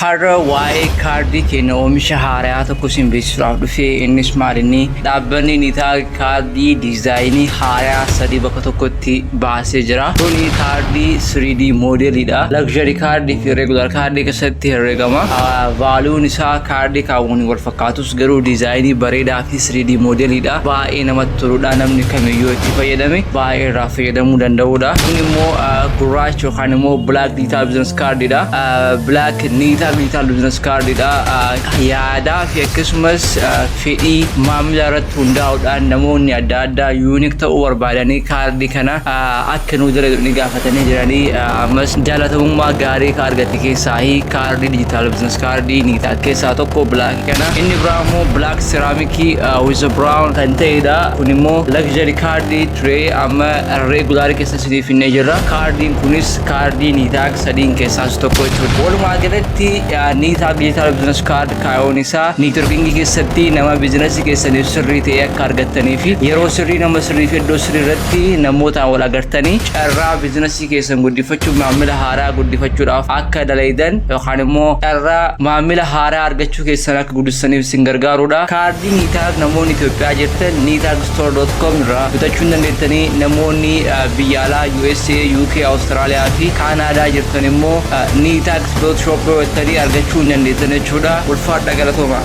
Har'a waa'ee kaardii keenya oomisha haaraa tokko isin beeksisuudhaaf dhufe. Innis maal? Inni dhaabbanni Nitaa kaardii diizaayinii haaraa sadii bakka tokkotti baasee jira. Kuni kaardii 3D moodeliidha. Luxury kaardii fi regular kaardii keessatti herregama. Valueun isaa kaardii kaawwanii wal fakkaatus, garuu diizaayinii bareedaa fi 3D moodeliidha. Baay'ee namatti toludha. Namni kamiyyuu itti fayyadame baay'ee irraa fayyadamuu danda'udha. Kun immoo gurraacha yookaan immoo black digital business cardidha. Black Nitaa digital business cardidha. Yaadaa fi akkasumas fedhii maamila irratti hundaa'uudhaan namoonni adda addaa unique ta'uu barbaadanii kaardii kana akka nuu jala ni gaafatanii jiranii. Ammas jaalatamummaa gaarii ka argate keessaa kaardii digital business kaardii Nitaa keessaa tokko black kana. Inni biraa immoo black ceramic with brown kan ta'edha. Kun immoo luxury kaardii ture, amma regular keessa isiniif finnee jirra. Kaardiin kunis kaardii Nitaa sadiin keessaa isa tokko jechuudha. Walumaa galatti, Nitaa digital business card kaayoon isaa networkingii keessatti nama biizinasii keessaniif sirrii ta'e akka argattanii fi yeroo sirrii, nama sirrii fi iddoo sirrii irratti namootaan wal agartanii carraa biizinasii keessan guddifachuuf, maamila haaraa guddifachuudhaaf akka dalaydan yookaan immoo carraa maamila haaraa argachuu keessan akka guddisaniif isin gargaarudha. Kaardii Nitaa namoonni Itoophiyaa jirtan nitagstore.com irraa bitachuu hin dandeettanii. Namoonni biyya alaa USA, UK, Awustiraaliyaa fi Kaanaadaa jirtan immoo nitags.shop jettanii argachuu hin dandeettan jechuudha. Ulfaadha, galatooma.